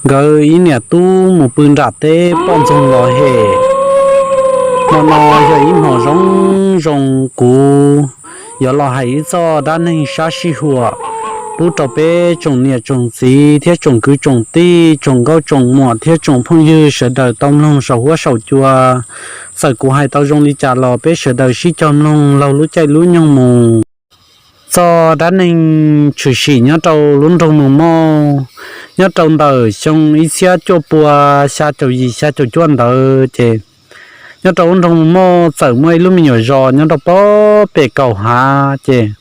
Nkawd ib niam tub mus pw nram teb poj ntxoog los hem. Hmo no yog ib hmo zoo zoo, kuv yuav los hais ib txoj dab neeg sab sij huam pub rau peb tsoom niam tsoom txiv thiab tsoom kwv tsoom tij, tsoom nkauj tsoom muam thiab tsoom phooj ywg sawv daws tau mloog saum huab saum cua. Txawm kuv hais tau zoo li cas los peb sawv daws sib cog mloog laug lub caij lub nyoog mus. Txoj dab neeg tshwm sim nyob rau lub nroog Mus Mauj, nyob rau ntawm xyoo ib txhiab cuaj pua xya caum yim xya caum cuaj ntawd ces nyob rau lub nroog Mus Mauj txawm muaj ib lub me nyuam zos nyob rau pem kaum hav ces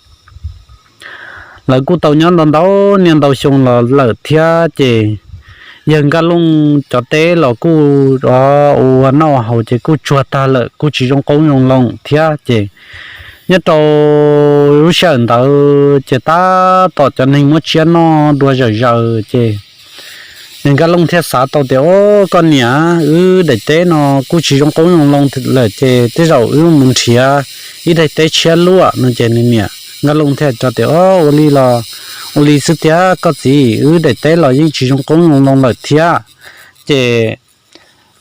lawv kuj tau nyob ntau ntau niaj ntau xyoo los lawm thiab ces yawg Nkaj Looj cov teb los kuj ua noj haus ces kuj tsuag tag lawm, kuj tsis zoo qoob zoo loo thiab ces nyob rau lub sij hawm ntawd ces tab tom cov neeg muab tsiab noj dua zawm zaws ces yawg Nkaj Looj thiaj xav tau tias, Au, koj niam, wb daim teb no kuj tsis zoo qoob zoo loo lawm ces tej zaum wb mus nrhiav ib daim teb tshiab luaj no ces nws niam Nkaj Looj thiaj teb tias, Au, ua li los ua li xwb tiag koj txiv, wb daim teb los yeej tsis zoo qoob zoo loo lawm thiab ces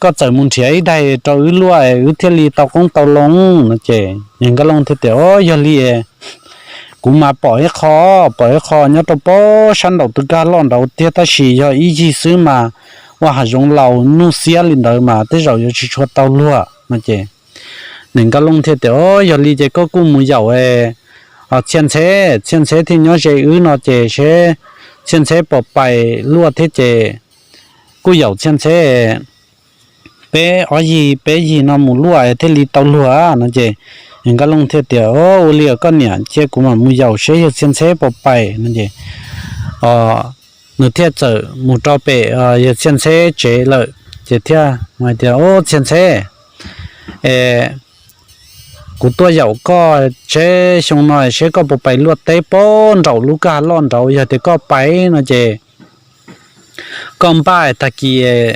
koj txawm mus nrhiav ib daim rau wb luaj wb thiaj li tau qoob tau loo no ces yawg Nkaj Looj thiaj tias, Au, yog li kuv mas pom ib qho, pom ib qho nyob rau pem sab nraum tus kag loj nraud tiag tab sis yog ib yig xwb mas ua hav zoov laus nuj xiab li ntawd mas tej zaum yuav tsis tshua tau luag no ces nws Nkaj Looj thiaj tias, Au, yog li ces koj kuj mus yaum Txhiaj Ntxheb, Txhiaj Ntxheb thiaj nyob ze wb no ces seb Txhiaj Ntxheb puas pais luaj thiab ces kuj yaum Txhiaj Ntxheb peb ob yig peb yig no mus luaj thiaj li tau luag no ces yawg Nkaj Looj thiaj tias, Au, ua li koj niam, cia kuv mam mus yaum seb yawg Txhiaj Ntxheb puas pais no ces nws thiaj txawm mus rau pem yawg Txhiaj Ntxheb tsev lawm ces thiaj hais tias, Au, Txhiaj Ntxheb, kuv tuaj yaum koj seb xyoo no seb koj puas pais luaj teb pem nraum lub kag loj nraud, yog tias koj pais no ces koj npaj tag kis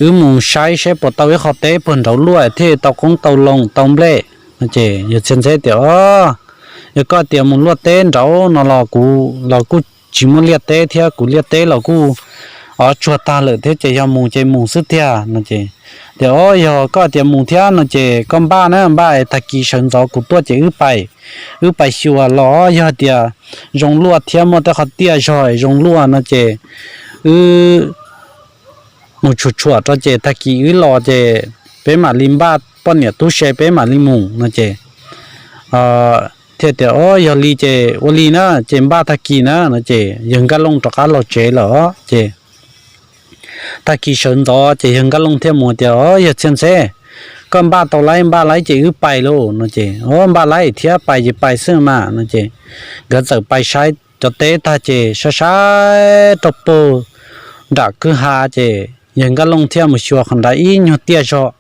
wb mus saib seb puas tau ib qho teb puag nraud luaj thiaj tau qoob tau loo tau nplej no ces yawg Txhiaj Ntxheb tias, Au, yog koj tias mus luaj teb nraud no los kuv los kuj tsis muaj liaj teb thiab, kuv liaj teb los kuj tsuag tag lawm thiab ces yog mus ces mus xwb tiag no ces tias, Au, yog koj tias mus thiab no ces koj npaj na, npaj tag kis sawv ntxov kuv tuaj ces wb pais, wb pais xyuas los yog tias zoo luaj thiab muaj tej qhov tiaj zog zoo luaj no ces wb mus tshuam tshuam rau ces tag kis wb los ces peb mam li npaj poj niam tub se peb mam li mus no ces thiaj tias, Au, yog li ces ua li na ces npaj tag kis na no ces yawg Nkaj Looj rov qab los tsev lawm ces tag kis sawv ntxov ces yawg Nkaj Looj thiaj mus tias, Au, yawg Txhiaj Ntxheb, koj npaj tau lawm, npaj lawm ces wb pais lauj no ces, Au, npaj lawm thiab, pais ces pais xwb mas no ces nkawd txawm pais saib cov teb tag ces saib saib rau puag nram kwj ha ces yawg Nkaj Looj thiaj mus xyuas qhov nrad ib nyuag tiaj zog,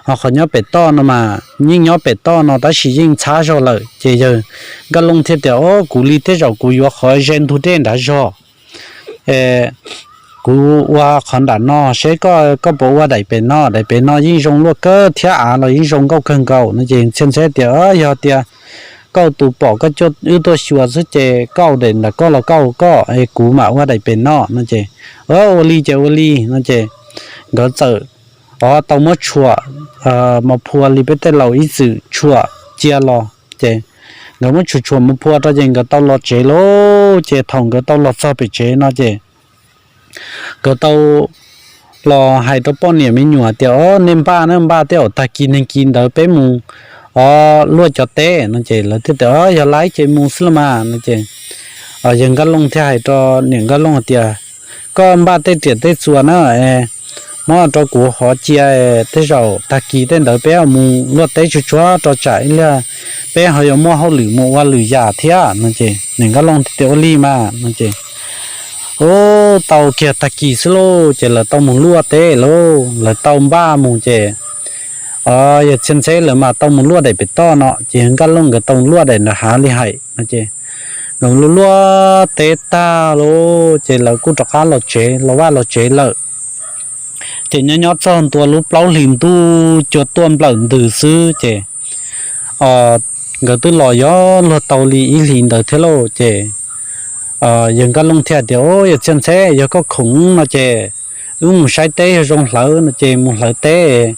ho qhov nyob pem toj no mas yeej nyob pem toj no tab sis yeej txhab zog lawm ces yawg Nkaj Looj thiaj tias, Au, kuv li tej zaum kuv yuav qhov ze ntug dej nrad zog kuv ua qhov nram no seb koj puas ua daim pem no, daim pem no yeej zoo luaj kawg thiab av los yeej zoo nkauj kawg nkaus no ces Txhiaj Ntxheb tias, Yog tias koj tus pom koj wb tuaj xyuas xwb ces koj ua daim nram koj los koj ua koj, kuv mam ua daim pem no no ces, Ua li ces ua li no ces nkawd txawm tau muab tshuam mos phua li peb tej laus ib txwm tshuam cia los ces nkawd muab tshuam tshuam mos phua rau ces nkawd tau los tsev lauj. Ces thaum nkawd tau los txog pem tsev no ces nkawd tau los hais rau poj niam me nyuam tias, Au, nej npaj na, npaj tej zaum tag kis neeg kis ntawd peb mus luaj cov teb no ces lawv thiaj tias, Au, yog li ces mus xwb los mas no ces yawg Nkaj Looj thiaj hais rau niam Nkaj Looj tias, Koj npaj tej riam tej txuas na, muab rau kuv hov cia, tej zaum tag kis tej ntawd peb mus luaj teb tsuag tsuag rau tsam ib pliag peb ho yuav muaj hauj lwm mus ua lwm yam thiab no ces niam Nkaj Looj thiaj tias, Ua li mas no ces, Ub, tau kiag tag kis xwb lauj ces lawv tau mus luaj teb lauj, lawv tau npaj mus ces yawg Txhiaj Ntxheb lawv mas tau mus luaj daim pem toj no ces yawg Nkaj Looj nkawd tau luaj daim nram hav li hais no ces nkawd luaj teb tag lauj ces lawv kuj rov qab los tsev, los vaj los tsev lawm. Ces nyob nyob txog ntua lub plaub hlis ntuj cua tuaj nplawm ntws xwb ces nkawd twb los yuav luag tau li ib hlis ntawd thiab lauj ces yawg Nkaj Looj thiaj tias, Au, yawg Txhiaj Ntxheb, yog koj khoom no ces wb mus saib teb yog zoo hlawv no ces mus hlawv teb,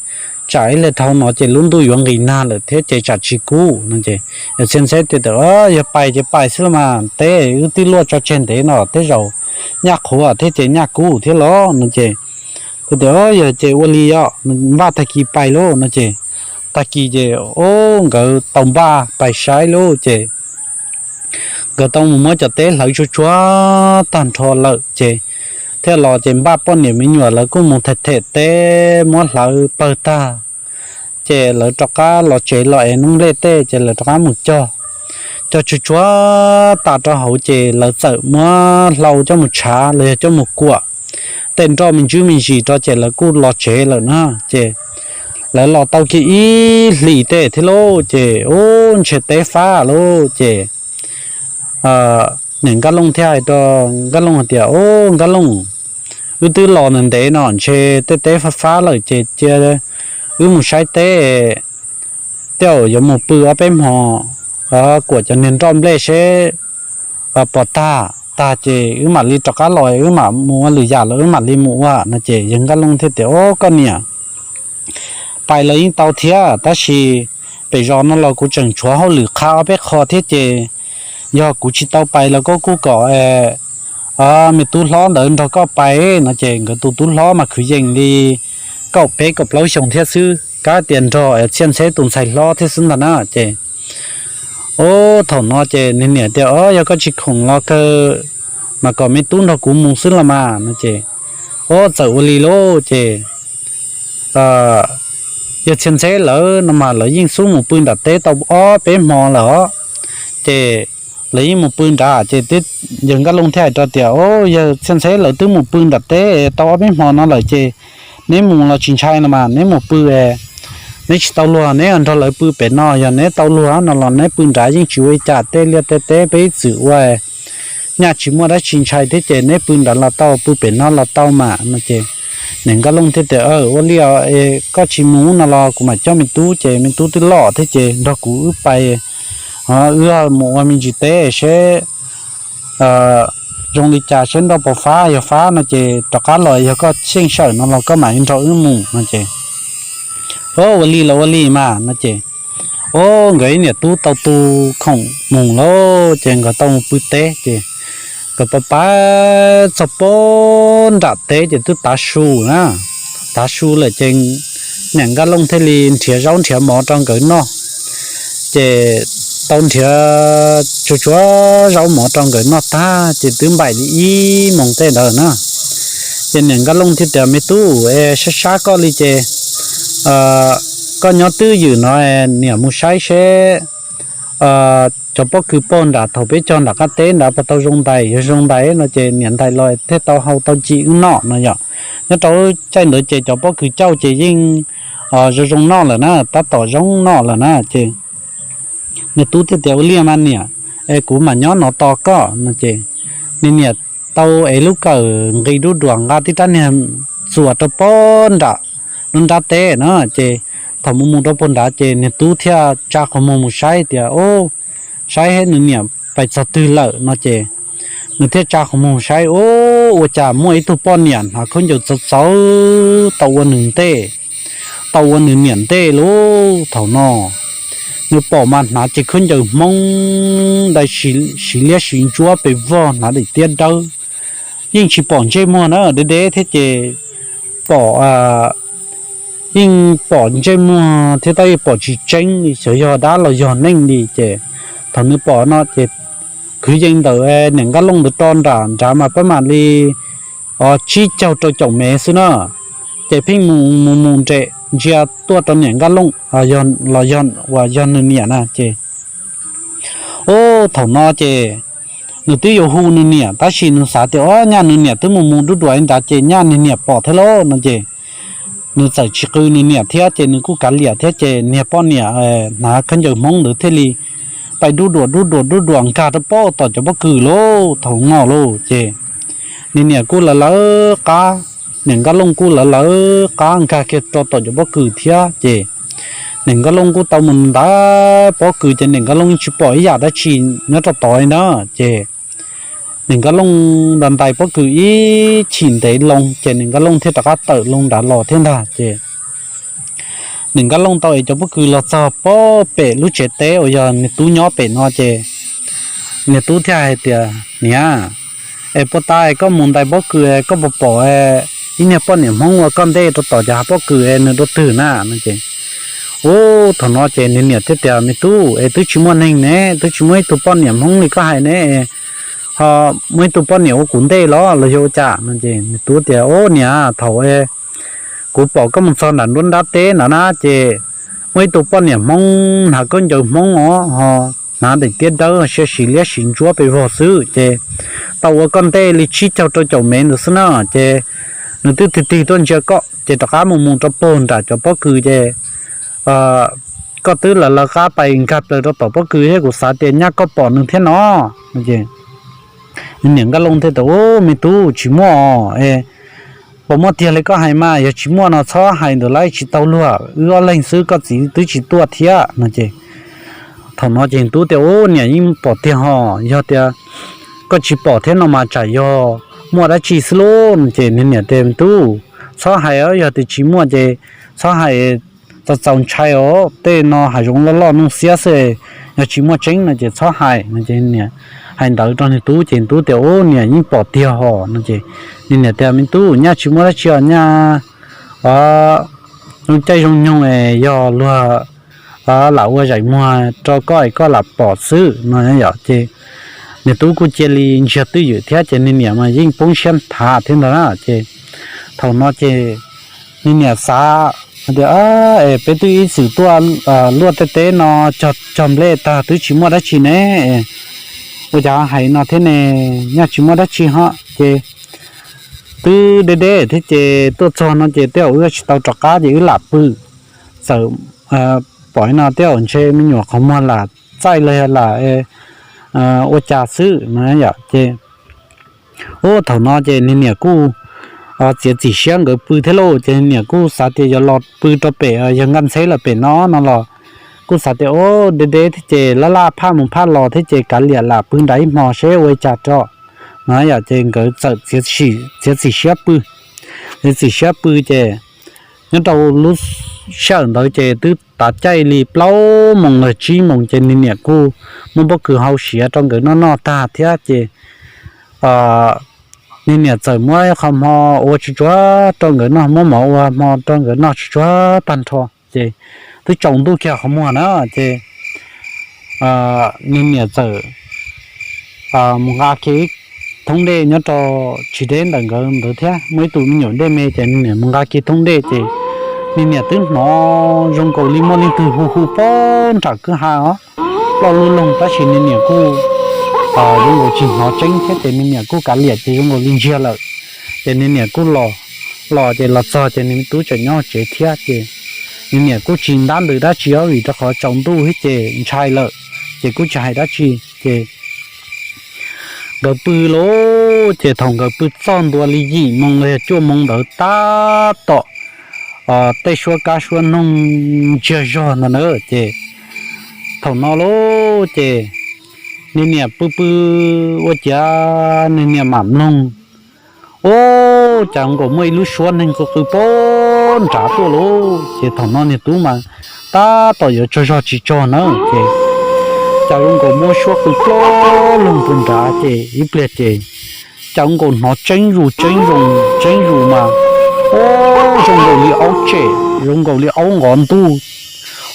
tsam ib hle dhau no ces lub ntuj yuav nqis nag lawm thiab ces tsam tsis kub no ces yawg Txhiaj Ntxheb tias, Yog pais ces pais xwb los mas, teb wb twb luaj tso tseg ntev no, tej zaum nyaj qhuav thiab ces nyaj kub thiab los no ces, yog ces ua li os, npaj tag kis pais lauj no ces tag kis ces, o, nkawd tau npaj pais saib lauj ces nkawd tau mus muab cov teb hlawv tsuag tsuag tag nrho lawm ces thiaj los ces npaj poj niam me nyuam lawv kuj mus them them teb muab hlawv pawg tag ces lawv rov qab los tsev los ev noob nplej tej ces lawv rov qab mus cog, cog tsuag tsuag tas rau hauv ces lawv txawm muab hlau coj mus tshav los yog coj mus kuam tej nroj me ntsis me ntsis rau ces lawv kuj los tsev lawm na ces lawv los tau kiag ib hlis tej thiab lauj ces, u, ntshe teb fab lauj ces niam Nkaj Looj thiaj hais rau Nkaj Looj hais tias, O, Nkaj Looj, wb twb los ntev ntev no ntshe tej teb fab fab lawm ces cia wb mus saib teb, tej zaum yuav mus pw ob peb hmo, kuam cov niag nroj nplej seb pom tag tag ces wb mam li rov qab los, wb mam mus ua lwm yam los wb mam li mus ua no ces yawg Nkaj Looj thiaj tias, O, koj niam, pais los yeej tau thiab tab sis pem zos no los kuv tseem tshuav hauj lwm qha ob peb qho thiab ces yog kuv tsis tau pais los koj kuj kom me tub hlob ntawd nrog koj pais no ces nkawd tus tub hlob mas kwv yees li kaum peb kaum plaub xyoo thiab xwb, kab tias nrog Txhiaj Ntxheb tus ntxhais hlob thiab xwb ntag na ces, o, thaum no ces nws niam tias, O, yog koj tsis khoom los kawg mas kom me tub nrog kuv mus xwb los mas no ces, o, txawm ua li lauj ces yawg Txhiaj Ntxheb lawv no mas lawv yeej xub mus pw nram teb tau ob peb hmo lawm os ces lawv yeej mus pw nrad ces yawg Nkaj Looj thiaj hais rau tias, O, yawg Txhiaj Ntxheb lawv twb mus pw nram teb tau ob peb hmo no lawm ces neb mus los tsis ntshai no mas neb mus pw neb tsis tau luag neb nrog lawv pw pem no, yog neb tau luag no los neb pw nrad yeej tsis ua li cas, tej liaj tej teb peb ib txwm ua nyaj tsis muaj dab tsi ntshai thiab ces neb pw nrad los tau, pw pem no los tau mas no ces niam Nkaj Looj thiaj tias, Ua li, koj tsis mus no los kuv mam coj me tub ces me tub twb loj thiab ces nrog kuv wb pais, wb mus ua me ntsis teb seb zoo li cas seb nroj puas fab, yog fab no ces rov qab los, yog koj xyeej sawm no los koj mam li nrog wb mus no ces, O, ua li los ua li mas no ces, o, nkawd ib niam tub tau tu khoom mus lawm ces nkawd tau mus pw teb ces nkawd pais pais txog pem nram teb ces twb tav su na, tav su lawm ces niam Nkaj Looj thiaj li nrhiav zaub nrhiav mov rau nkawd noj ces tau nrhiav tsuag tsuag zaub mov rau nkawd noj tag ces twb npaum li ib moos tej ntawd na ces niam Nkaj Looj thiaj tias, Me tub, es sab sab koj li ces koj nyob twj ywm no, niam mus saib seb cov pob kws pog nram thaum peb cog nram qab teb nrad puas tau zoo ntais, yog zoo ntais no ces niam ntais los thiaj tau hau tau ci wb noj no yom. Nyob rau caij ntawd ces cov pob kws cauj ces yeej zoo zoo noj lawm na, tab tom zoo noj lawm na ces nws tub thiaj tias, Ua li mas niam, es kuv mam nyob no tos koj no ces nws niam tau ev lub kawm nqis dub duam nqa tib rab niag txuas rau pem nram lub nrab teb na ces thaum mus mus rau pem nrad ces nws tub thiaj tsa qhov muag mus saib tias, O, saib nws niam pais txog twg lawm no ces nws thiaj tsa qhov muag saib, O, ua cas muaj ib tug poj niam hnav khaub ncaws txawv txawv tau ua nws ntej, tau ua nws niam ntej lub thaum no. Nws pom mas hnav ces khaub ncaws Hmoob ntawd siv liab siv ntsuab pes vog, hnav daim tiab dawb, yeej tsis pom ntsej muag na, deb deb thiab ces pom yeej pom ntsej muag thiab tab yeej pom tsis tseeb li, xyov yog dab los yog neeg li ces thaum nws pom no ces kwv yees ntawm niam Nkaj Looj ntawd rau nram nrad mas pab mam li tsib caug rau caum mev xwb na ces pheej mus mus mus nres ntsia tuaj rau niam Nkaj Looj los yog nws niam na ces, o, thaum no ces nws twb yuav hu nws niam tab sis nws xav tias, O, nyaj nws niam twb mus mus dub duam nrad ces nyaj nws niam pom thiab lauj no ces nws txawm tsis qw nws niam thiab ces nws kuj kav liam thiab ces niag poj niam hnav khaub ncaws Hmoob ntawd thiaj li pais dub duam dub duam dub duam nkag rau pem tom cov pob kws lawm thaum no lawm ces nws niam kuj lawv lawv qab, niam Nkaj Looj kuj lawv lawv qab nkag kiag rau tom cov pob kws thiab ces niam Nkaj Looj kuj tau mus ntav pob kws ces niam Nkaj Looj tsis pom ib yam dab tsi nyob rau tod li na ces Niam Nkaj Looj ntais pob kws ib chim ntev loo ces Niam Nkaj Looj thiaj rov qab tawm loo nrad los thiab ntag ces Niam Nkaj Looj tau es cov pob kws los txog pem lub tsev teb uas yog niag tub nyob pem no ces niag tub thiaj hais tias, Niam, es puag ta koj mus ntais pob kws koj puas pom ib niag poj niam Hmoob ua koj ntej rau tom cov hav pob kws es nws dua twg na? no ces, ub, thaum no ces niag niam thiaj tias, Me tub, es twb tsis muaj neeg ne, twb tsis muaj ib tug poj niam Hmoob li koj hais ne, ho muaj ib tug poj niam ua kuv ntej los los yog ua cas? no ces niag tub tias, Ub, niam, thaum kuv pom koj mus txog nram nruab nrab teb ntawd na ces muaj ib tug poj niam Hmoob hnav khaub ncaws Hmoob os, ho hnav daim tiab dawb, siab siv liab siv ntsuab pes vog xwb ces tau ua koj ntej li tsib caug rau caum mev ntawd xwb na ces nws twb tig tig tuaj ntsia koj ces rov qab mus mus rau puag nram cov pob kws ces koj twb lawv lawv qab pais nkag plaws rau tom pob kws thiab kuv xav tias nyaj koj pom nws thiab no. Niam Nkaj Looj thiaj tias, Ub, me tub, tsis muaj os, puas muaj tiag li koj hais mas? Yog tsis muaj no txhob hais ntawd lawm, tsis tau luag, wb ob leeg xwb koj txiv twb tsis tuaj thiab no ces thaum no ces tub tias, Ub, niam, yeej pom tiag hos, yog tias koj tsis pom thiab no mas tsam yog muaj dab tsi xwb lauj no ces niag niam tias, Me tub, txhob hais, yog tias tsis muaj ces txhob hais, txaus txaus ntshai os, tej no hav zoov loj loj nuj xiab xwb, yog tsis muaj tseeb no ces txhob hais no ces niam hais ntawd rau niag tub ces tub tias, Ub, niam, yeej pom tiag hos no ces niag niam tias, Me tub, nyaj tsis muaj dab tsi os, nyaj zoo caij zoo nyoog es yog luag lam ua zaim muag rau koj es koj lam pom xwb no yom ces niag tub kuj cia li ntsiag twj ywm thiab ces niag niam mas yeej poob siab nthav thiab ntag na ces thaum no ces niag niam xav tias, Es peb twb ib txwm tuaj luaj tej teb no cog nplej tag twb tsis muaj dab tsi ne, ua cas hais no thiab ne, nyaj tsis muaj dab tsi hos ces twb deb deb thiab ces tuaj txog no ces tej zaum wb tsis tau rov qab ces wb lam pw, txawm pom no tej zaum ntshe me nyuam qhov muag lam txaij los yog lam ua cas xwb no yom ces ub, thaum no ces niag niam kuj txiav txim siab nkawd pw thiab lauj ces niam kuj xav tias yuav los pw rau pem yawg Nkaj Ntxheb lawm pem no no los kuj xav tias, Ub, deb deb thiab ces laj laj phaj mus phaj los thiab ces kav liam lam pw nram ib hmo seb ua li cas tso no yom ces nkawd txawm txiav txim siab pw. Txiav txim siab pw ces nyob rau lub sij hawm ntawd ces twb tav caij li plaub moos los tsib moos ces niag niam kuj muab pob kws hau siav rau nkawd noj noj tag thiab ces niag niam txawm muab qhov hmo ua tsuj tsuav rau nkawd noj, muab mov ua hmo rau nkawd noj tsuj tsuav tag nrho ces twb tsaus ntuj kiag qhov muag na ces niag niam txawm mus nqa kiag thoob dej nyob rau tsis deb ntawm nkawd ntawd thiab muaj ib tug me nyuam dej me ces niag niam mus nqa kiag thoob dej ces niag niam twb hnov zoo nkaus li muaj leej twg hu hu puag nram kwj ha os, ploj lub loog tab sis niag niam kuj zoo nkaus tsis hnov tseeb thiab ces niag niam kuj kav liam ces zoo nkaus li ntsiag lawm ces niag niam kuj los, los ces los txog ces niag me tub tseem nyob tsev thiab ces niag niam kuj tsis ntab ntws dab tsi os vim rau qhov tsaus ntuj thiab ces ntshai lawm ces kuj tsis hais dab tsi ces nkawd pw lauj ces thaum nkawd pw txog ntua li yim moos los yog cuaj moos ntawd tab tom tej suab kab suab noog ntsiag zog ntawd na ces thaum no lauj ces niag niam pw pw ua ciav niag niam mam mloog, ub, cas nkaus muaj ib lub suab neeg qw qw puag nrad tuaj lauj ces thaum no niag tub mas tab tom yuav tsaug zog tsis tsog na ces cas zoo nkaus muaj suab qw plob loog puag nrad ces ib pliag ces cas zoo nkaus hnov tseeb zus tseeb zoo tseeb zus mas, ub, zoo nkaus li aub tsem, zoo nkaus li aub nqov ntuj,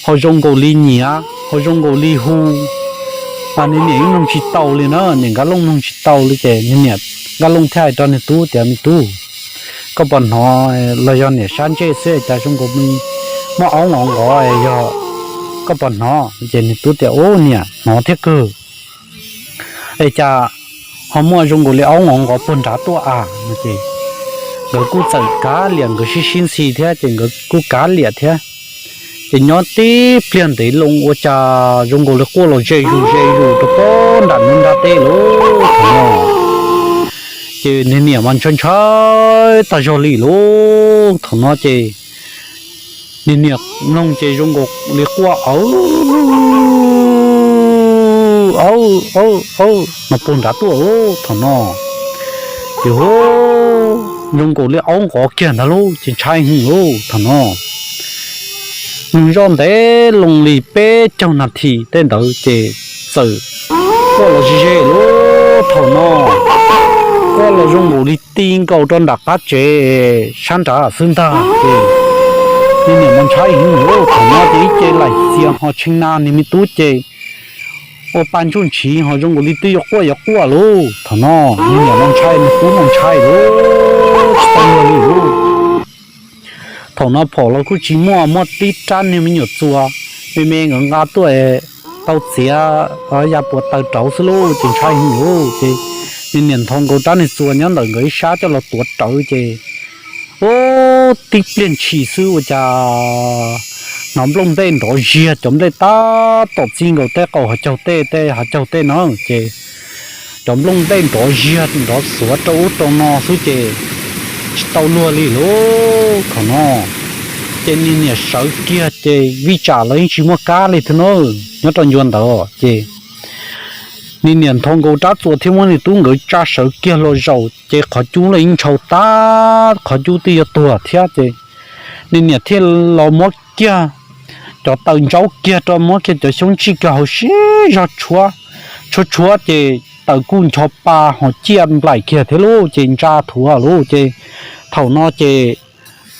ho zoo nkaus li nyiav, ho zoo nkaus li hu. Niag niam yeej mloog tsis tau li na, niam Nkaj Looj mloog tsis tau li ces niam Nkaj Looj thiaj hais rau niag tub tias, Me tub, koj puas hnov los yog niam sab ntsej xwb cas zoo nkaus muaj aub nqov nqov yog koj puas hnov? Ces niag tub tias, Ub, niam, hnov thiab kawg. Es cas ho muaj zoo nkaus li aub nqov nqov puag nrad tuaj a? Ces nkawd kuj txawm kav liam, nkawd sib sib ntxhi thiab ces nkawd kuj kav liam thiab. Ces nyob tib pliag ntev loo ua cas zoo nkaus li quaj los ze zus ze zus rau puag nram nruab nrab teb lauj. Ces niag niam mas ntshai ntshai tag zog li lauj. Thaum no ces niag niam mloog ces zoo nkaus li quaj awv Aub, aub, aub, no puag nrad tuaj lauj thaum no. Ces hu, zoo nkaus li aub nqov kiag ntag lauj, ces ntshai heev lauj thaum no. Nug zoj ntev loo li peb caug nas this tej ntawd ces txawm quaj los ze ze lauj thaum no. Quaj los zoo nkaus li ti nkaus rau nram qab tsev sab nrad xwb ntag ces niag niam no ntshai heev lauj thaum no ces ib ce laim xias ho tshee na niag me tub ces ua pa ntsuj ntshiv ho zoo nkaus li twb yuav quaj yuav quaj lauj thaum no. Niag niam no ntshai, niag tub no ntshai lauj, tsis tau luag li lauj. Thaum no phom los kuj tsis muaj, muaj tib rab niag me nyuam txuas me me nkawd nqa tuaj tau txiav ya puas taws rauv xwb lauj, ces ntshai heev lauj. Ces niag niam nthos nkaus rab niag txuas nyob ntawm nkawd ib sab coj los tuav rawv ces ub, tib pliag ntshis xwb ua cas hnov nplooj nplej nrov ziag, cov nplej tab tom txij nkaus tej qaum hav caug tej, tej hav caug tej na ces cov nplooj nplej nrov ziag nrov xuav rau ub rau no xwb ces tsis tau luag li lauj thaum no. Ces niag niam sawv kiag ces vij tsam los yeej tsis muaj kab li thiab na, nyob rau ncua ntawd ces niag niam nthos nkaus rab txuas thiab muab niag tub nkawd tsa sawv kiag los zaum ces qhov cub los yeej ntshau tag, qhov cub twb yuav tuag thiab ces niag niam thiaj los muab kiag cov taws ntsaub kiag rau, muab kiag cov xyoob tsij kiag hauv siab zog tshuab, tshuab tshuab ces taws kuj ncho pa ho ciaj nplaim kiag thiab lauj, ces ntsa thuav lauj. Ces thaum no ces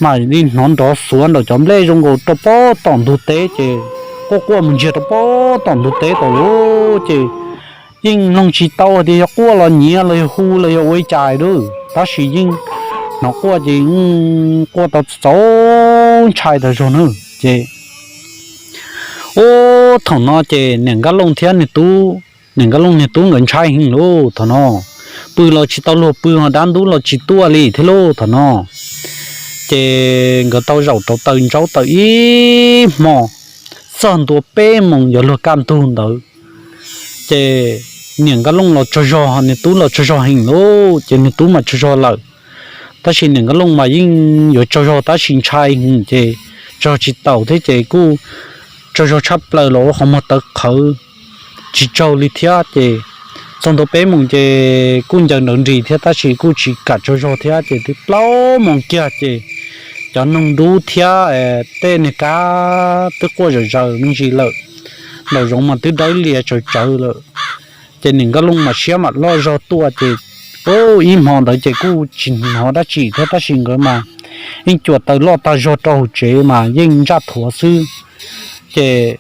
mam li hnov nrov xuav nraum cov nplej zoo nkaus rau pob tom ntug teb ces quaj quaj mus ntsiag rau pob tom ntug teb tau lauj. Ces yeej mloog tsis tau tias yog quaj los nyiav los yog hu los yog ua li cas lauj, tab sis yeej hnov quaj ces quaj tau txaus ntshai tas zog na. Ces ub, thaum no ces niam Nkaj Looj thiab niag tub, niam Nkaj Looj niag tub nkawd ntshai heev lauj thaum no. Pw los tsis tau luag pw ho dab ntub los tsis tuaj li thiab lauj thaum no. Ces nkawd tau zaum rau taws ntsaub taws ib hmo txog ntua peb moos yuav luag kaj ntug ntawd ces niam Nkaj Looj los tsaug zog, niag tub los tsaug zog heev lauj, ces niag tub mas tsaug zog lawm. Tab sis niam Nkaj Looj mas yeej yuav tsaug zog tab sis ntshai heev ces tsaug tsis taus thiab ces kuj tsaug zog tshaj plaws los ua qhov muag tawv qhawv tsis tsaug li thiab ces txog ntua peb moos ces kuj ncaws nrawv nris thiab tab sis kuj tsis kam tsaug zog thiab ces twb plaub moos kiag ces cov noog dub thiab tej niag kab twb quaj zom zaws me ntsis lawm, nraum zoov mas twb dawb lias tsawv tsawv lawm. Ces niam Nkaj Looj mas siab mam loj zog tuaj ces ub, ib hmo ntawd ces kuj tsis hnov dab tsi thiab tab sis nkawd mas yeej cuam taws loj tag zog rau hauv tsev mas yeej ntsaj thuav xwb. Ces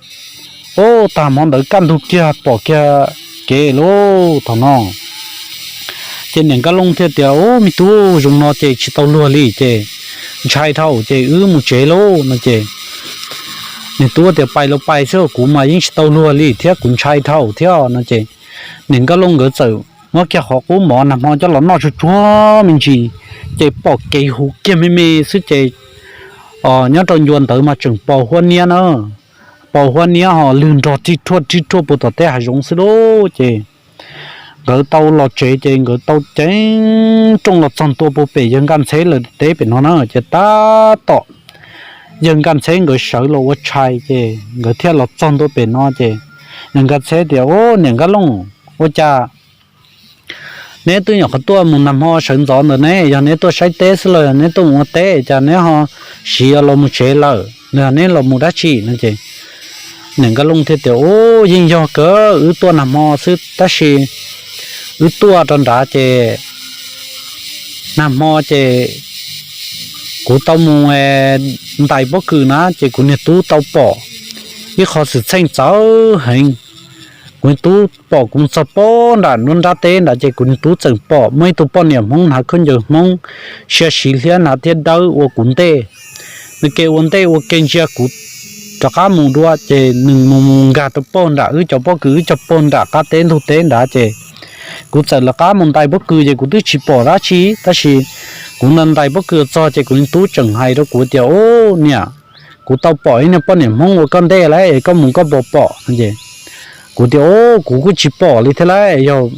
ub, tag hmo ntawd kaj ntug kiag pom kiag kev lauj thaum no. Ces niam Nkaj Looj thiaj tias, Ub, me tub, zoo no ces tsis tau luag li ces ntshai dhau ces wb mus tsev lauj no ces niag tub tias, Pais los pais xwb, kuv mas yeej tsis tau luag li thiab kuv ntshai dhau thiab no ces niam Nkaj Looj nkawd txawm muab kiag qhov qub mov nag hmo coj los noj tsuag tsuag me ntsis ces pom kev huv kiag me me xwb ces nyob rau ncua ntawd mas tseem pos huab niab na, pos huab niab ho lwg nrog rib rhuaj rib rhuaj puag tom tej hav zoov xwb lauj. Ces nkawd tau los tsev ces nkawd tau ceev rooj los txog ntua puag pem yawg Nkaj Ntxheb lawv teb pem no na ces tab tom yawg Nkaj Ntxheb nkawd sawv los ua tshais ces nkawd thiaj los txog ntua pem no ces yawg Nkaj Ntxheb tias, Ub, niam Nkaj Looj, ua cas neb twb nyuam qhuav tuaj mus nag hmo sawv ntxov ntawd ne, yog neb tuaj saib teb xwb los yog neb tuaj mus ua teb, cas neb ho siv los mus tsev lawm, los yog neb los mus dab tsi no ces niam Nkaj Looj thiaj tias, Ub, yeej yog kawg, wb tuaj nag hmo xwb tab sis wb tuaj rau nrad ces nag hmo ces kuv tau mus ntais pob kws na ces kuv niag tub tau pom ib qho xwm txheej txawv heev. Kuv niag tub pom kuv mus txog pob nram nruab nrab teb nrad ces kuv niag tub txawm pom muaj ib tug poj niam Hmoob hnav khaub ncaws Hmoob, sia siv hliab hnav thiab dawb ua kuv ntej. Nws ke ua ntej ua ke ntsia kuv rov qab mus dua ces nws mus mus nkag rau pog nram wb cov pob kws, wb cov pog nram qab teb ntug teb nrad ces kuv txawm lawv qab mus ntais pob kws ces kuv twb tsis pom dab tsi tab sis kuv ntais ntais pob kws txog ces kuv niag tub tseem hais rau kuv tias, Ub, niam, kuv tau pom ib niag poj niam Hmoob ua koj ntej lawm es koj mus koj puas pom no ces kuv tias, Ub, kuv kuj tsis pom li thiab lauj, yog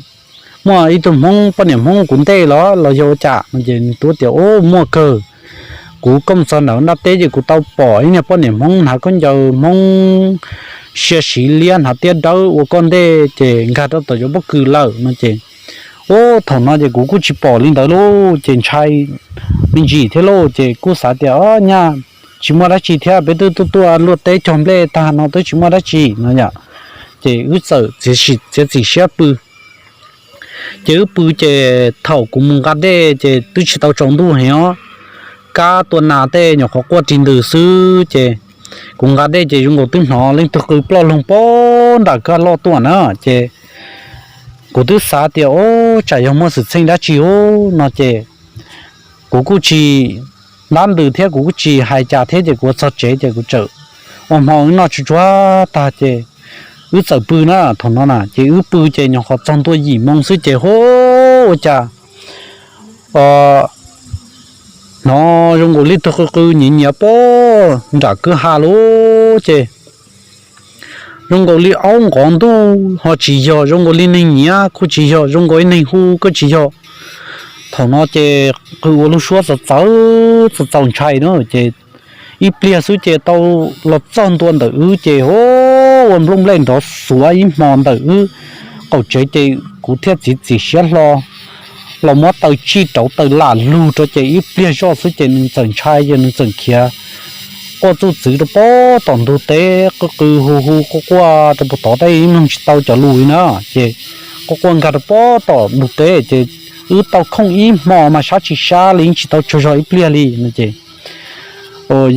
muaj ib tug Hmoob, poj niam Hmoob kuv ntej los los yog ua cas no ces niag tub tias, Ub, muaj kawg, kuv koj mus txog nram nrab teb ces kuv tau pom ib niag poj niam Hmoob hnav khaub ncaws Hmoob sia siv liab hnav tiab dawb ua koj ntej ces nkag rau tom cov pob kws lawm no ces, ub, thaum no ces kuv kuj tsis pom li ntawd lauj ces ntshai me ntsis thiab lauj ces kuj xav tias, o, nyaj tsis muaj dab tsi thiab, peb twb tuaj tuaj luaj teb cog nplej tag no twb tsis muaj dab tsi no yom. Ces wb txawm txiav txim siab pw. Ces wb pw ces thaum kuv mus nqa dej ces twb tsis tau tsaus ntuj heev os, kab tua nas tej nyuam qhuav quaj ris ntws xwb ces kuv nqa dej ces zoo nkaus twb hnov leej twg qw ploj loog pem nram kab loj tuaj na ces kuv twb xav tias, o, tsam yog muaj xwm txheej dab tsi ub no ces kuv kuj tsis ntab ntws thiab kuv kuj tsis hais cas thiab ces kuv ua txog tsev ces kuv txawm ua hmo wb noj tsuj tsuag tag ces wb txawm pw na. Thaum no na ces wb pw ces nyuam qhuav txog ntua yim moo xwb ces hu, ua cas hnov zoo nkaus li tug qw qw nyiav nyiav pem nram kwj ha lawm ces zoo nkaus li aub nqov ntuj ho tsis yog, zoo nkaus li neeg nyiav kuj tsis yog, zoo nkaus ib neeg hu kuj tsis yog. Thaum no ces qw ua lub suab txaus txaus txaus ntshai na ces ib pliag xwb ces tau los txog ntua ntawm wb ces hu, ua nplooj nplej nrov xuav ib hmo ntawm wb qaum tsev ces kuv thiaj txiav txim siab hlo los muab taws tsij rauv taws lam lug rau ces ib pliag zoj xwb ces nws txawm ntshai ces nws txawm khiav quaj txuj txwv rau pem tom ntug teb qw qw hu hu quaj quaj rau puag tod tab sis mloog tsis tau cov lus li na ces quaj quaj nkag rau pem tom ntug teb ces wb tau khooj ib hmo mas sab tsis sab li yeej tsis tau tsaug zog ib pliag li no ces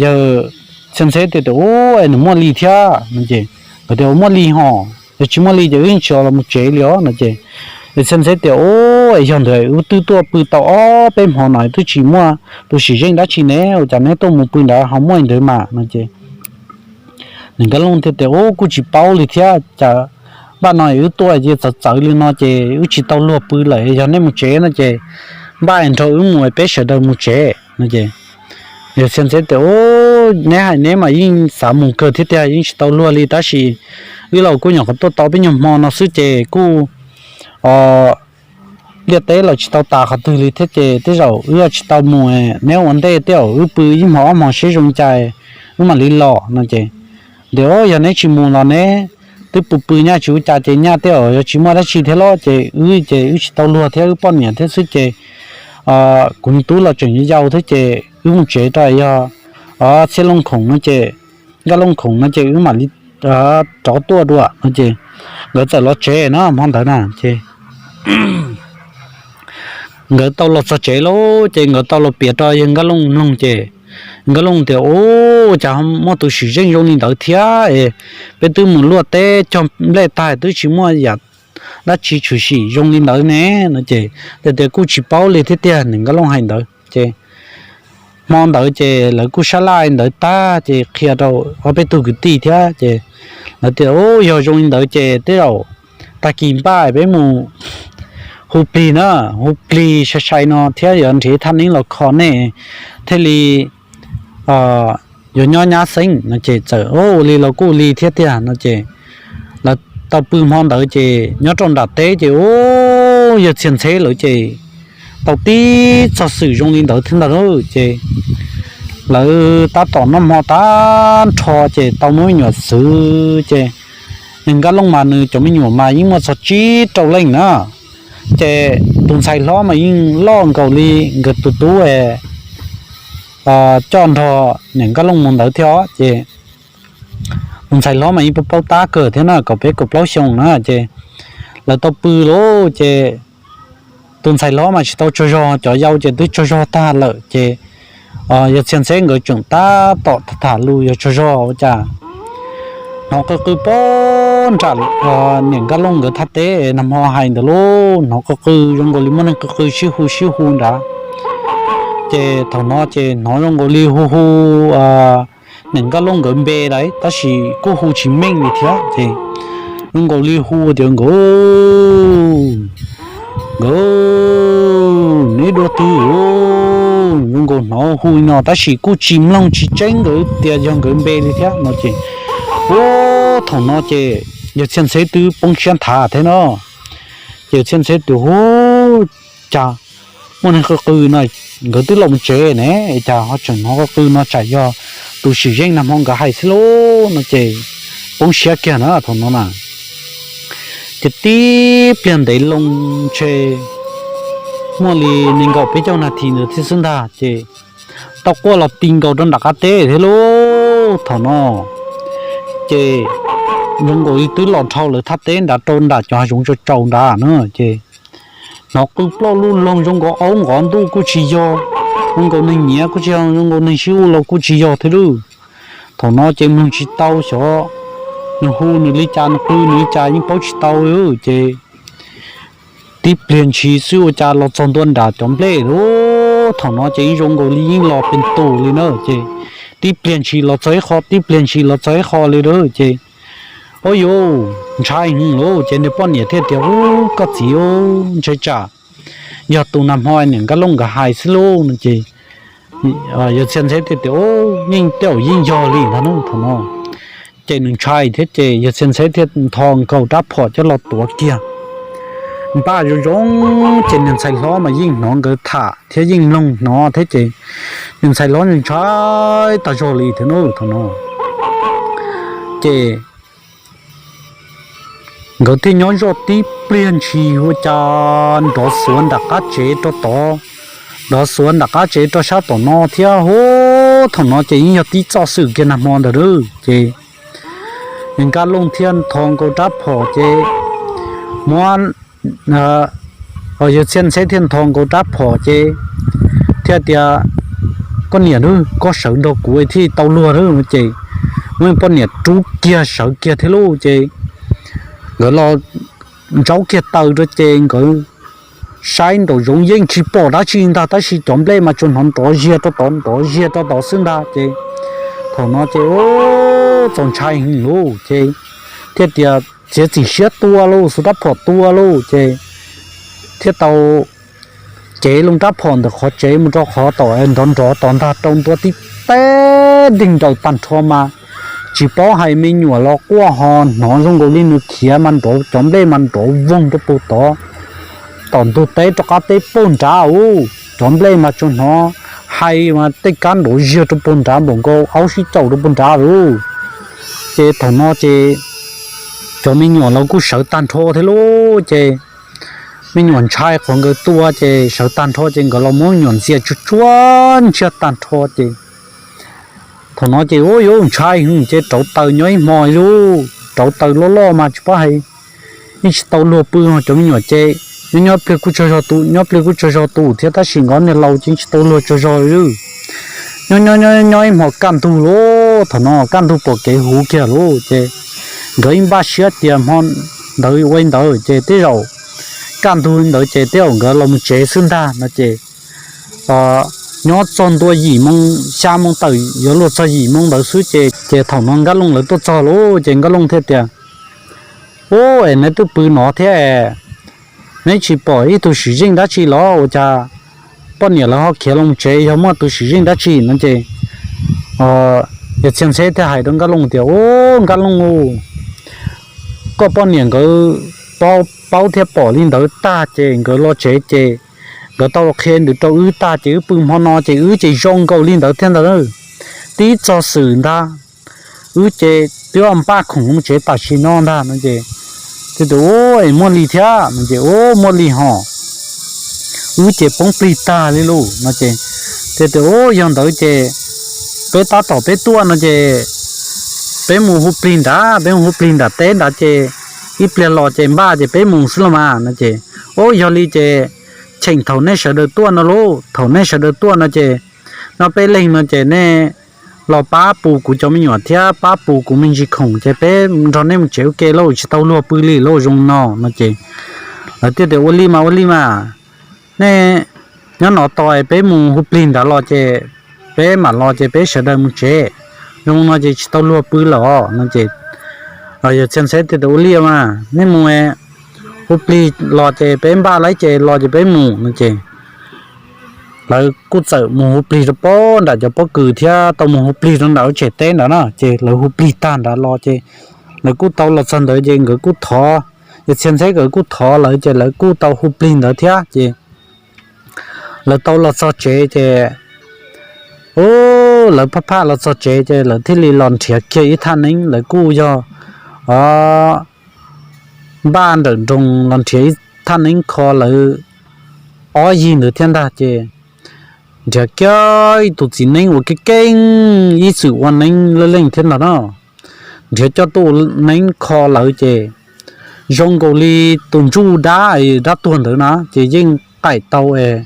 yawg Txhiaj Ntxheb tias, ub, es nws muaj li thiab no ces nkawd tias, ua, muaj li hos, yog tsis muaj li ces wb yeej tsis los mus tsev li os no ces yawg Txhiaj Ntxheb tias, ub, es yog ntawd wb twb tuaj pw tau ob peb hmo no twb tsis muaj tus sim zeej dab tsi ne, ua cas neb tuaj mus pw ntawd ho muaj li ntawd mas no ces Niam Nkaj Looj thiaj tias, ub, kuj tsis paub li thiab, cas npaj no wb tuaj ces txawv txawv li no ces wb tsis tau luag pw lawm, yog nej mus tsev no ces npaj nrog wb mus peb sawv daws mus tsev no ces yawg Txhiaj Ntxheb tias, ub, neb hais neb mas yeej xav mus kawg thiab tiag, yeej tsis tau luag li tab sis wb los kuj nyuam qhuav tuaj tau peb nyuag hmo no xwb ces kuj liaj teb los tsis tau tas qhov twg li thiab ces tej zaum wb tsis tau mus, neb ua ntej tej zaum wb pw ib hmo ob hmo seb zoo li cas wb mam li los no ces, tias, yog neb tsis mus los neb twb pw pw nyaj tsis ua cas ces nyaj tej zaum yog tsis muaj dab tsi thiab los ces wb ces wb tsis tau luag thiab wb poj niam thiab xwb ces kuv tub los tseem yau yau thiab ces wb mus tsev rau yog Txhiaj Looj khoom no ces, Nkaj Looj khoom no ces wb mam li rov tuaj dua no ces nkawd txawm los tsev na hmo ntawd na ces nkawd tau los txog tsev lauj ces nkawd tau los piav rau yawg Nkaj Looj mloog ces Nkaj Looj tias, ub, cas muaj tus sim zeej zoo li ntawd thiab es peb twb mus luaj teb cog nplej tag twb tsis muaj yam dab tsi tshwm sim zoo li ntawd ne no ces tias kuj tsis paub li thiab tiag, Niam Nkaj Looj hais ntawd ces hmo ntawd ces lawv kuj sab laj li ntawd tag ces qhia rau ob peb tug kwv tij thiab ces lawv tias, ub, yog zoo li ntawd ces tej zaum tag kis npaj peb mus hu plig na, hu plig sai sai no thiab yuav nrhiav thaj neeb los kho nej thiaj li yuav nyob nyab xeeb no ces txawm, ua li los kuj li thiab tiag no ces lawv tau pw hmo ntawd ces nyob rau nram teb ces, ub, yawg Txhiaj Ntxheb lawv ces tau tib txog xwm zoo li ntawd thiab ntag lauj ces lawv tab tom noj hmo tag nrho ces tau muaj me nyuam xwb ces Niam Nkaj Looj mas nws cov me nyuam mas yeej muaj txog tsib rau leej na ces tus ntxhais hlob mas yeej loj nkaus li nkawd tus tub coj nrog Niam Nkaj Looj mus ntawd thiab ces tus ntxhais hlob mas yeej paub tab kawg thiab na, kaum peb kaum plaub xyoo na ces lawv tau pw lauj ces tus ntxhais hlob mas tsis tau tsaug zog, cov yau ces twb tsaug zog tag lawm ces yawg Txhiaj Ntxheb nkawd tseem tab tom tham tham lus yog tsaug zog ua cas hnov qw qw pem nram Niam Nkaj Looj nkawd thaj teb nag hmo hais ntawd lauj, hnov qw qw zoo nkaus li muaj neeg qw qw sib hu sib hu nrad ces thaum no ces hnov zoo nkaus li hu hu Niam Nkaj Looj nkawd npe lawm tab sis kuj hu tsis meej li thiab ces zoo nkaus li hu tias, nkawd, nkawd, neb dua twg? Zoo nkaus hnov hu no tab sis kuj tsis mloog tsis tseeb nkawd tias yog nkawd npe li thiab no ces, ub, thaum no ces yawg Txhiaj Ntxheb twb poob siab nthav thiab no ces yawg Txhiaj Ntxheb tias, ub, cas muaj neeg qw qw no, nkawd twb los mus tsev ne, cas ho tseem hnov qw qw no, tsam yog tus sim zeej nag hmo nkawd hais xwb lauj no ces poob siab kiag na thaum no na. Ces tib pliag ntev loo ntshe muaj li nees nkaum peb caug nas this ntawd thiab xwb ntag ces tau quaj los ti nkaus rau nram qab teb thiab lauj. Thaum no ces zoo nkaus li twb los dhau lawv thaj teb nrad rau nram cov hav zoov tsaus tsaus nrad na ces hnov qw plauj luj loog zoo nkaus aub nqov ntuj kuj tsis yog, zoo nkaus neeg nyiav kuj tsis yog, zoo nkaus neeg sib hu los kuj tsis yog thiab lauj. Thaum no ces mloog tsis tau xyov nws hu nws li cas, nws qw nws li cas yeej paub tsis tau li ces tib pliag ntshis xwb ua cas los txog ntua nram cov nplej lauj. Thaum no ces yeej zoo nkaus li yeej los pes tus li na ces tib pliag ntshis los txog ib qho, tib pliag ntshis los txog ib qho li lauj ces, ua yuv, ntshai heev lauj ces nws poj niam thiaj tias, Ub, koj txiv, ntshai tsam yog tus nag hmo niam Nkaj Looj nkawd hais xwb lauj no ces yawg Txhiaj Ntxheb thiaj tias, Ub, yeej tej zaum yeej yog li ntag na thaum no. Ces nws ntshai thiab ces yawg Txhiaj Ntxheb thiaj ntho nkaus rab phom coj los tuav kiag npaj zoo zoo ces niag ntxhais hlob mas yeej hnov nkawd tham thiab yeej mloog hnov thiab ces niag ntxhais hlob ntshai tag zog li thiab na thaum no. Ces nkawd thiaj nyob zoj tib pliag ntshis ua cas nrov xuav nram qab tsev rau tod, nrov xuav nram qab tsev rau sab tom no thiab hu. Thaum no ces yeej yog tib txoj xwm kiag nag hmo ntawd ces Nkaj Looj thiaj ntho nkaus rab phom ces muab, yawg Txhiaj Ntxheb thiaj ntho nkaus rab phom ces thiaj tias, Koj niam, koj sawv nrog kuv thiaj tau luag lauj no ces muab poj niam rub kiag sawv kiag thiab lauj ces nkawd los ntsaub kiag taws rau ces nkawd saib nraum zoov yeej tsis pom dab tsi ntag tab sis cov nplej mas tsuas hnov nrov ziag rau tod nrov ziag rau tod xwb ntag ces thaum no ces txaus ntshai heev lauj ces thiaj tias txiav txim siab tua lauj, xuas rab phom tua lauj ces thiaj tau cev loo rab phom ntawm qhov tsev mus rau qhov tom nrov nrov tod ntag rau ntua tib teg nreeg nraws tag nrho mas tsis paub hais me nyuam los quaj ho hnov zoo nkaus li nws khiav mas nrov cov nplej mas nrov voog rau puag tod. Tom ntug teb rov qab teb puag nrad ub, cov nplej mas tsuas hnov hais mas tej kab nrov ziag rau puag nrad npaum nkaus aub sib caum rau puag nrad lauj. Ces thaum no ces cov me nyuam los kuj sawv tag nrho thiab lauj ces me nyuam ntshai qhov nkawd tua ces sawv tag nrho ces nkawd los muab me nyuam ntxias tsuag tsuag ntsiag tag nrho ces thaum no ces ua yuav ntshai ces rauv taws nyob ib hmo lauj, rauv taws loj loj mas tsis paub hais yeej tsis tau luag pw. Cov me nyuam ces nyob nyob pliag kuj tsaug zog tus, nyob pliag kuj tsaug zog tus thiab tab sis nkawd niag laus ces yeej tsis tau luag tsaug zog li. Nyob nyob nyob nyob ib hmo kaj ntug lauj, thaum no kaj ntug pom kev huv kiag lauj ces nkawd ib npaj siab tias hmo ntawd ua li ntawd ces tej zaum kaj ntug li ntawd ces tej zaum nkawd los mus tsev xwb ntag no ces nyob txog ntua yim moo, xya moo tawm yuav luag txog yim moo ntawd xwb ces ces thaum no Nkaj Looj lawv tuaj txog lauj ces Nkaj Looj thiaj tias, Ub, es neb twb pw no thiab es neb tsis pom ib tug sim zeej dab tsi los ua cas poj niam lawv ho khiav los tsev, yog muaj tus sim zeej dab tsi no ces yawg Txhiaj Ntxheb thiaj hais rau Nkaj Looj tias, Ub, Nkaj Looj, koj poj niam nkawd paub thiab pom li ntawd tag ces nkawd los tsev ces nkawd tau qhia ntawd rau wb tag ces wb pw hmo no ces wb ces zoo nkaus li ntawd thiab ntag. Tib txog xwm ntag wb ces twb npaj khoom los tsev tam sim no ntag no ces thiaj tias, Ub, es muaj li thiab no ces, Ub, muaj li hos, wb ces poob plig tag li lauj no ces thiaj tias, Ub, yog ntawd ces peb tab tom peb tuaj no ces peb mus hu plig nrad, peb mus hu plig nram teb nrad ces ib pliag los ces npaj ces peb mus xwb los mas no ces, Ub, yog li ces cheem thaum nej sawv daws tuaj no lauj, thaum nej sawv daws tuaj no ces nyob peb leeg no ces nej los pab pus kuv cov me nyuam thiab pab pus kuv me ntsis khoom ces peb nrog nej mus tsev ua ke lauj, tsis tau luag pw li lauj zoo no no ces lawv thiaj tias, Ua li mas, ua li mas, nej nyob no tos peb mus hu plig nrad los ces peb mam los ces peb sawv daws mus tsev, zoo no ces tsis tau luag pw lawm no ces yawg Txhiaj Ntxheb thiaj tias, Ua li mas nej mus hu plig los ces peb npaj lawm ces los ces peb mus no ces lawv kuj txawm mus hu plig rau pem nram cov pob kws thiab tau mus hu plig rau nram lub tsev teb nrad na ces lawv hu plig tag nrad los ces lawv kuj tau los txog ntawd ces nkawd kuj thov, yawg Txhiaj Ntxheb nkawd kuj thov lawv ces lawv kuj tau hu plig ntawd thiab ces lawv tau los txog tsev ces, u, lawv phaj phaj los txog tsev ces lawv thiaj li los nrhiav kiag ib thaj neeb, lawv kuj yog npaj nrawm nroos los nrhiav ib thaj neeb kho lawv ob yig ntawd thiab ntag. Ces nrhiav kiag ib tug txiv neeb uas keej keej ib txwm ua neeb leej leej thiab ntag no, nrhiav coj tuaj ua neeb kho lawv ces zoo nkaus li tus ntsuj dab, dab tuag ntawd na ces yeej qaim tau es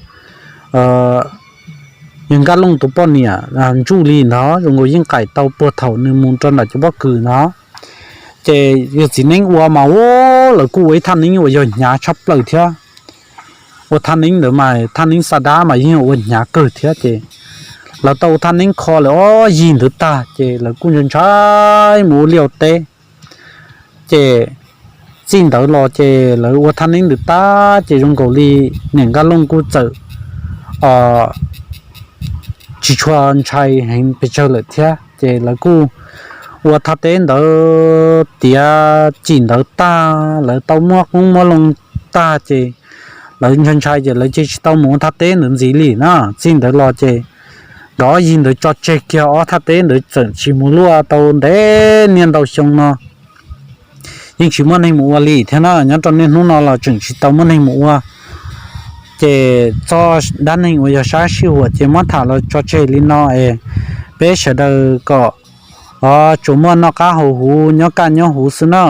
yawg Nkaj Looj tus poj niam ntsuj li ntawd zoo nkaus yeej qaim tau puag thaum nws mus rau nram cov pob kws ntawd. Ces yawg txiv neeb ua mas ua, lawv kuj ua ib thaj neeb uas yog hnyav tshaj plaws thiab. Ua thaj neeb ntawd mas thaj neeb xa dab mas yeej ua hnyav kawg thiab ces lawv tau ua thaj neeb kho lawv ob yig ntawd tag ces lawv kuj ntshai ntshai mus ua liaj ua teb. Ces txij ntawd los ces lawv ua thaj neeb ntawd tag ces zoo nkaus li niam Nkaj Looj kuj txawm tsis tshua ntshai heev pes tsawg lawm thiab ces lawv kuj ua thaj teb ntawd tiav cim ntawd tag, lawv tau muab qoob muab loo tag ces lawv ntshai ntshai ces lawv cia tsis tau mus ua thaj teb ntawd ntxiv li na. Txij ntawd los ces nkawd ob yig ntawd tso tseg kiag ob thaj teb ntawd txawm tsis mus luaj tau ntev niaj ntau xyoo no yeej tsis muaj neeg mus ua li thiab na. Nyob rau niaj hnub no los tseem tsis tau muaj neeg mus ua. Ces txog dab neeg uas yog sab sij huam ces muab tham los tso tseg li no es peb sawv daws kom tsuas muaj noj qab haus huv nyob kaj nyob huv xwb na.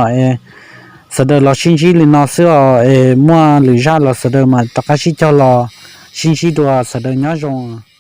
Sawv daws los sib ntsib li no xwb os, es muaj lwm zaj los sawv daws mam rov qab sib cog los sib ntsib dua, sawv daws nyob zoo.